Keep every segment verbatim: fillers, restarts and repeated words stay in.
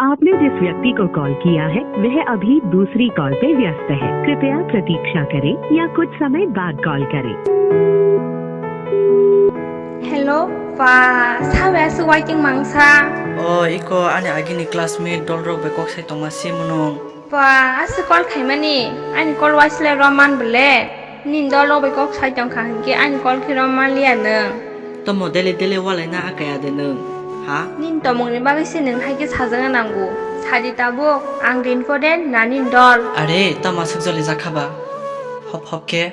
आपने जिस व्यक्ति को कॉल किया है, वह अभी दूसरी कॉल पे व्यस्त है। कृपया प्रतीक्षा करें या कुछ समय बाद कॉल करें। Hello, pa, sabe aswk waiting mangsa? O, iko ani agini classmate dolrok bai kok sai tongma si mwnung. Pa, aswk call khaimani, ani call waisle roman bole. Nin dolrok bai kok sai tongkha hinkhe ani call khe roman liya nwng. Tomo daily daily walaina akaya de nwng, ha? Nin tomongni bagwi se nwng hai khe sajagna nango. Sadi tabuk, ang de important na nin dol? Are, tamo aswk joli jakha ba? Hop hop khe.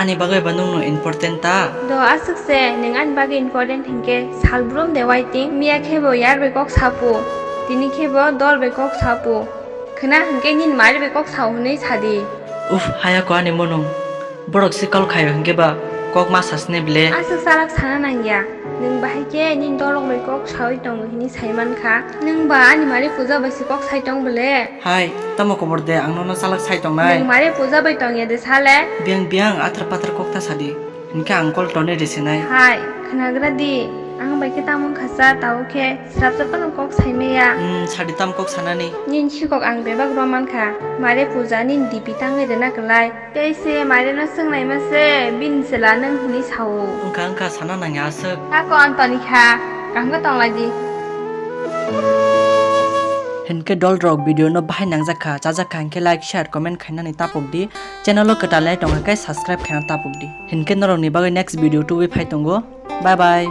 Ani bagwi ba nwngno important ta? Do aswk se, nwng ani bagwi important hinkhe salbrum de waiting. Miya khe bo yar bai kok sapu, tini khe bo dol bai kok sapu. Khna hinkhe nin mari bai kok sao hwnwi sadi. Uff, haya ko ani mwnung. Borok se call khaio hinkhe ba kok ma sasne ble. Aswk chalak sana nangya. Nwng bahai khe nini dolok bai kok sawi tongo hwnwi sai mankha. Nwng ba ani mari puja bai se kok sai tong bole? Hai, tamo kobor de ang nono chalak sai tongnai? Nwng mari puja bai tongya de sale? Biang biang athar pathar kok ta sadi. Hinkhe ang call tonwi risinai. Hai, khnagra di. Ang bai khe tamo wngkha sa, tao khe srapsa phano kok sai maya. Hmm, sadi tam kok sanani? Nini sikok ang bebak rw mankha. Mare puja nini D P tangwi rwna kwlai. Tei se Maireno swngnaima se, bini chwla nwng hwnwi sao. Wngkha, wngkha, sana nangya aswk. Kako Antoni kha, kaham khe tonglaidi. Hinkhe dolrok video no bahai nangjak kha, chajak kha hinkhe like, share, comment khainani tapok di. Channel o kwtal nai tongkha khe subscribe khaina tapok di. Hinkhe norokni bagwi next video tubui phai tongo. Bye bye.